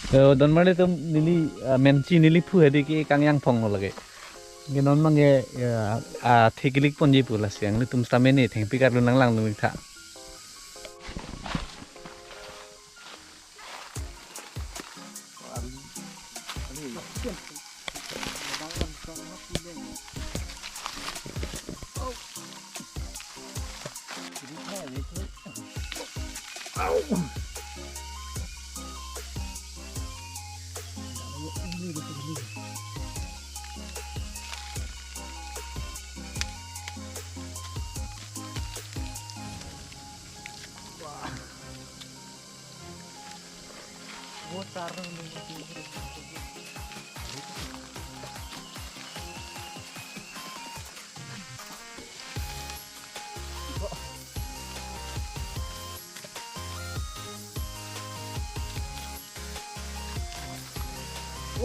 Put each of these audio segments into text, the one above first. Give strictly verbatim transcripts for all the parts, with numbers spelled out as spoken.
Eh, donmarli atum, neli, ah, menchi neli phu hedi ke kangjang phong lo lake. Ke non abang ke, ah, ah, athi kilik ponji pu lasi nanglitum sitame ne thengpi karlu nanglang nangtha.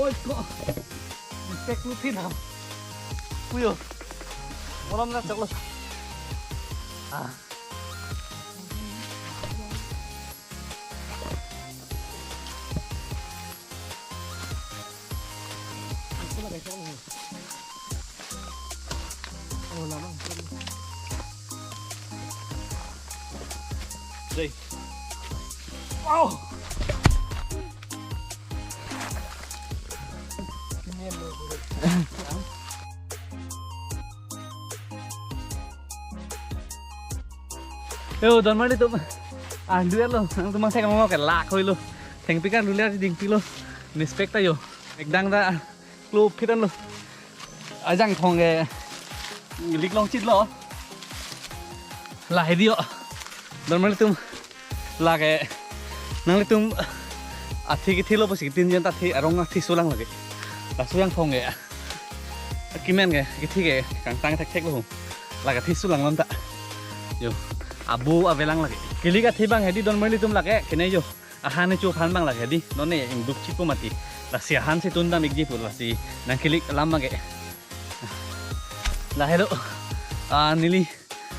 Oi, ko. Tek lu phin ham. Uyo. Molom na choklo. Ah. Dei. Wow. Yo, donmarli atum. Ah, duel lo. Nangtum mang thek mo ke lak hoi lo. Thengpi karlu le dingpi lo. Nispek ta yo. Ekdang ta klo phit an lo. Ajang phong ke lik long chit lo. La hedi yo. Donmarli atum. Lake nanglitum athi kithi lo pusi tin jen ta thi arong athi sulang lake. La suyang phong ke. Kimen ke kithi ke kangtang thekthek lo. Lake athi sulang non ta. Yo. Abu avelang lake. Kilik athi abang hedi donmarli atum lake. Kene yo. Ahan ne chu aphan abang lake hedi. Non ne ingduk chipo mati. Lasi ahan si tun dam ikji pu lasi nangkilik alam lake. Lahelo. Ah, neli.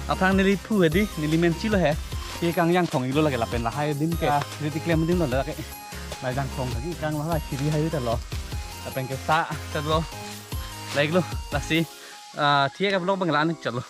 Aphrang neli phu hedi, neli menchi lo he. Ke kangjang phong iklo lake lapen lahai adim ke. Ah, neli klem adim lo lake. Lajang phong lake kang lahai siri hai ta lo. Lapen ke sa, sa lo. Like lo, lasi. Ah, thiye ka vlog abang la-an chalo.